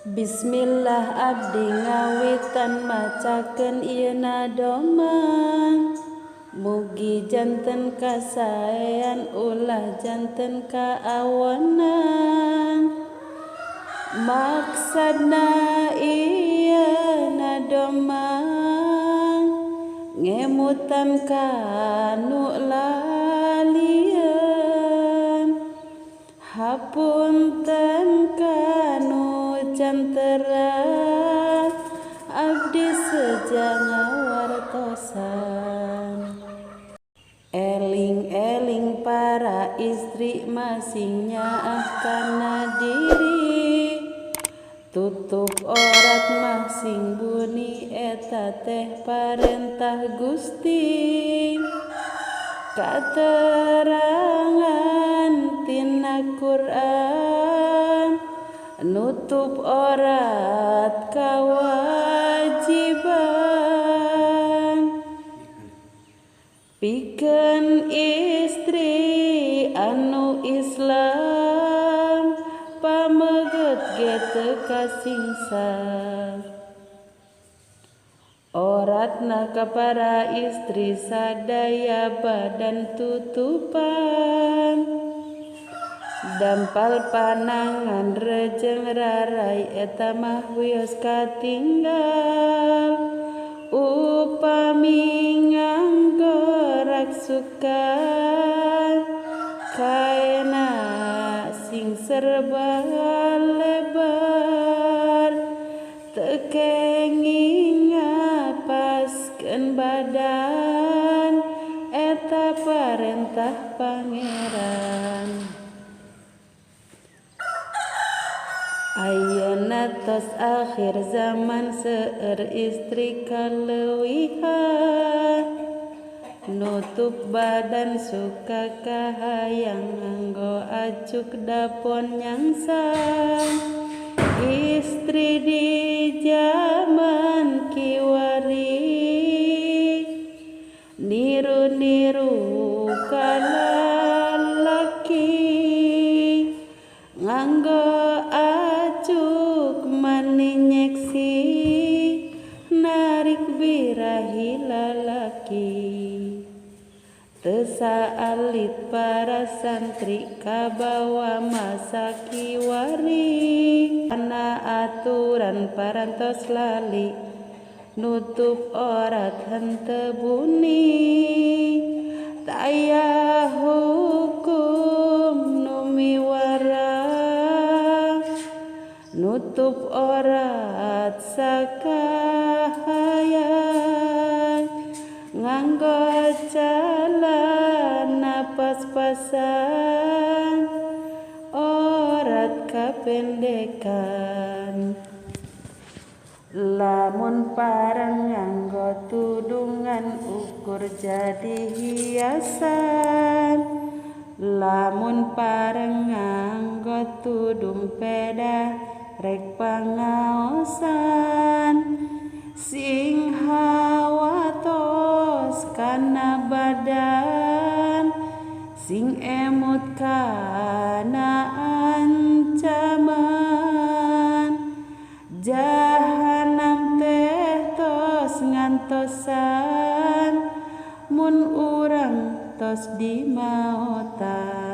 Bismillah abdi ngawitan macakeun ieu nadoma. Mugi janten kasaean ulah janten kaawanan. Maksudna ieu nadoma ngemutan kanu lalieun. Hapunten kanu cantera abdi seja ngawartosan. Eling-eling para istri masing nyaah kana diri. Tutup orat mah sing buni eta teh parentah Gusti. Katerangan tina Quran nutup orat kawajiban. Pikeun istri anu Islam pameget ge teu kasingsa. Oratna ka para istri sadaya badan tutupan. Dampal panangan rejeng rarai eta mah wios katinggal. Upami nganggo raksukan kaena sing serba lebar. Teu kenging ngapaskeun badan eta parentah Pangeran. Ayeuna tos akhir zaman seueur istri kaleuwihan. Nutup badan suka kahayang nganggo acuk dapon nyangsang. Istri di zaman kiwari niru-niru ka lalaki. Nganggo acuk mani nyeksi narik birahi lalaki. Teu saalit para santri kabawa masa kiwari. Kana aturan parantos lali nutup orat henteu buni. Taya hukum nu miwara nutup orat sakahayang. Nganggo calana pas-pasan orat kapendekan. Lamun pareng nganggo tudungan ukur jadi hiasan. Lamun pareng nganggo tudung pedah rek pangaosan. Sing hawatos kana badan sing emut kana ancaman. Jahanam teh tos ngantosan mun urang tos dimaotan.